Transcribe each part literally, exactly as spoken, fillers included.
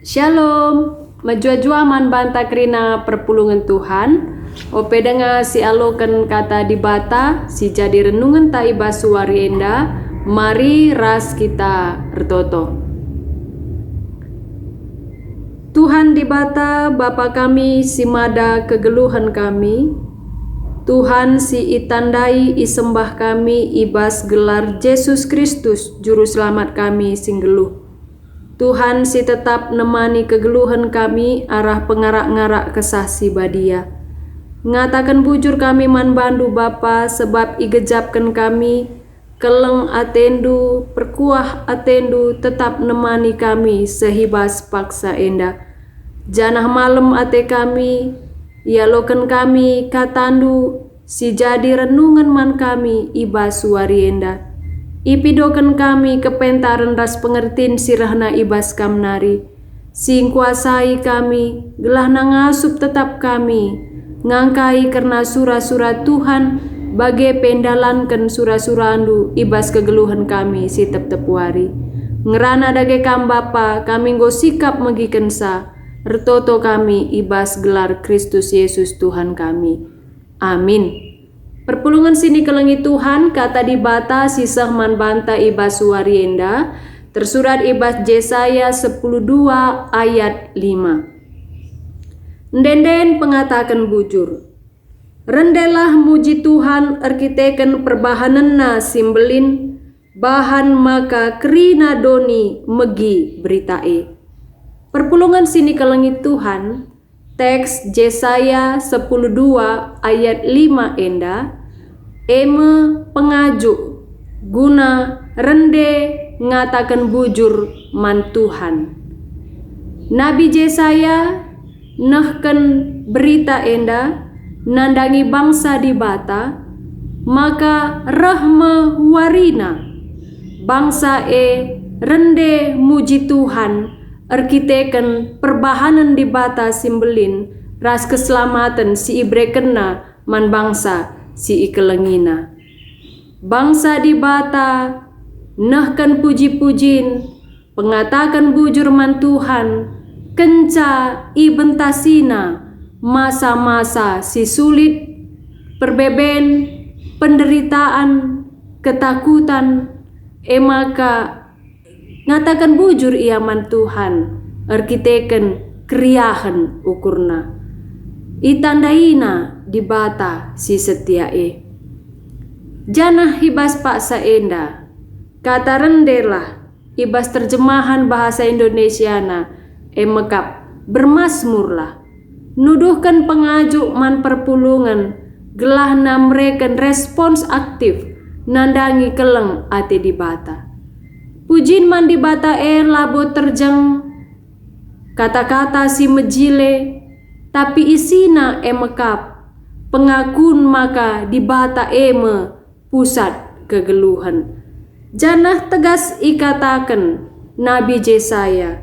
Shalom. Mejuah-juah man banta kerina perpulungen Tuhan. Ope denga sialoken Kata Dibata si jadi renungenta i bas wari enda, mari ras kita ertoto. Tuhan Dibata, Bapa kami si mada kegeluhen kami, Tuhan si itandai isembah kami i bas gelar Jesus Kristus, Juru Selamat kami si nggeluh. Tuhan si tetap nemani kegeluhen kami arah pengarak-ngarak Kesah Si Badia. Ngataken bujur kami man bandu, Bapa, sebab igejapken kami, keleng atendu, perkuah atendu tetap nemani kami seh i bas paksa enda. Janah malem ate kami, ialoken kami katandu, si jadi renungen man kami i bas wari enda. Ipidoken kami kepentaren ras pengertin si rehna i bas Kam nari, si ngkuasai kami, gelahna ngasup tetap kami, ngangkai kerna sura-sura Tuhan, bage pe ndalanken sura-suraNdu i bas kegeluhen kami si tep-tep wari. Ngerana dage Kam, Bapa, kami enggo sikap megikenca, ertoto kami i bas gelar Kristus Yesus Tuhan kami. Amin. Perpulungen si nikelengi Tuhan, Kata Dibata si seh man banta i bas wari enda, tersurat i bas Jesaya sepuluh dua ayat lima. Ende-enden pengataken bujur. Rendelah muji Tuhan erkiteken perbahanenNa si mbelin, bahan maka kerina doni megi berita e. Perpulungen si nikelengi Tuhan, teks Jesaya sepuluh dua ayat lima enda, e me pengajuk guna rende ngataken bujur man Tuhan. Nabi Jesaya nehken berita enda nandangi bangsa Dibata, maka reh me warina bangsa e rende muji Tuhan erkiteken perbahanen Dibata si mbelin ras keselamaten si iberekenNa man bangsa si ikelengiNa. Bangsa Dibata nehken puji-pujin, pengataken bujur man Tuhan, kenca ibentasina masa-masa si sulit, perbeben, penderitaan, ketakutan, e maka ngataken bujur ia man Tuhan erkiteken keriahen ukurna. Itandaina Dibata si setia e. Janah i bas paksa enda, kata rendelah i bas terjemahan bahasa Indonesiana, e mekap, bermasmurlah. Nuduhken pengajuk man perpulungen, gelahna mereken respons aktif nandangi keleng ate Dibata. Pujin man Dibata e labo terjeng kata-kata si mejile, tapi isina e mekap, pengakun maka Dibata e me pusat kegeluhen. Janah tegas ikataken Nabi Jesaya,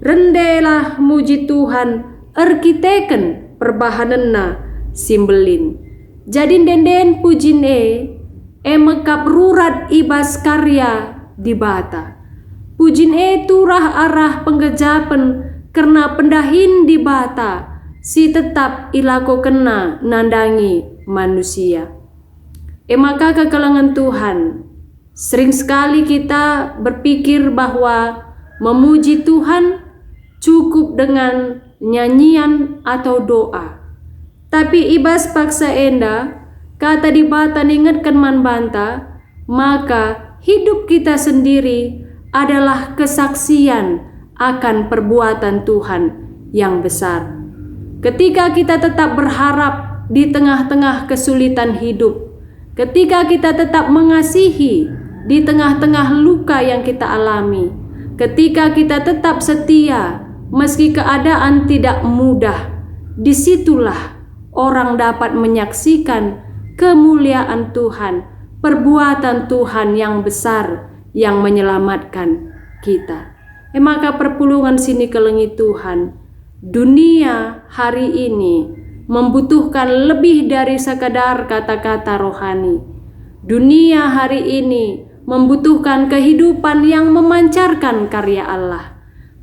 "Rendelah muji Tuhan erkiteken perbahanenNa si mbelin." Jadi ende-enden pujin e, e mekap rurat i bas karya Dibata. Pujin e turah arah penggejapen kerna pendahin Dibata si tetap ilakokenNa nandangi manusia. E maka kekelengen Tuhan, sering sekali kita berpikir bahwa memuji Tuhan cukup dengan nyanyian atau doa. Tapi i bas paksa enda, kata Dibata ningetken man banta, maka hidup kita sendiri adalah kesaksian akan perbuatan Tuhan yang besar. Ketika kita tetap berharap di tengah-tengah kesulitan hidup, ketika kita tetap mengasihi di tengah-tengah luka yang kita alami, ketika kita tetap setia meski keadaan tidak mudah, disitulah orang dapat menyaksikan kemuliaan Tuhan, perbuatan Tuhan yang besar yang menyelamatkan kita. E maka perpulungen si nikelengi Tuhan, dunia hari ini membutuhkan lebih dari sekadar kata-kata rohani. Dunia hari ini membutuhkan kehidupan yang memancarkan karya Allah.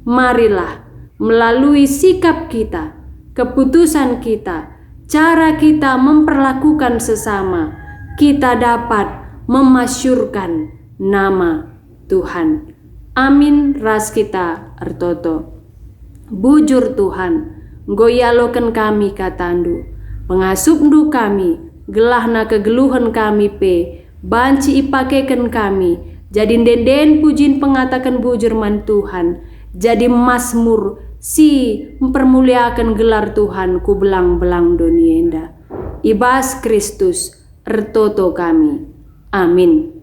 Marilah melalui sikap kita, keputusan kita, cara kita memperlakukan sesama, kita dapat memasyurkan nama Tuhan. Amin, ras kita ertoto. Bujur Tuhan, enggo ialoken kami kataNdu. PengasupNdu kami, gelahna kegeluhen kami pe banci ipakeken kami jadi ende-enden pujin pengataken bujur man Tuhan, jadi masmur si mpermuliaken gelar Tuhan ku belang-belang doni enda. I bas Kristus ertoto kami. Amin.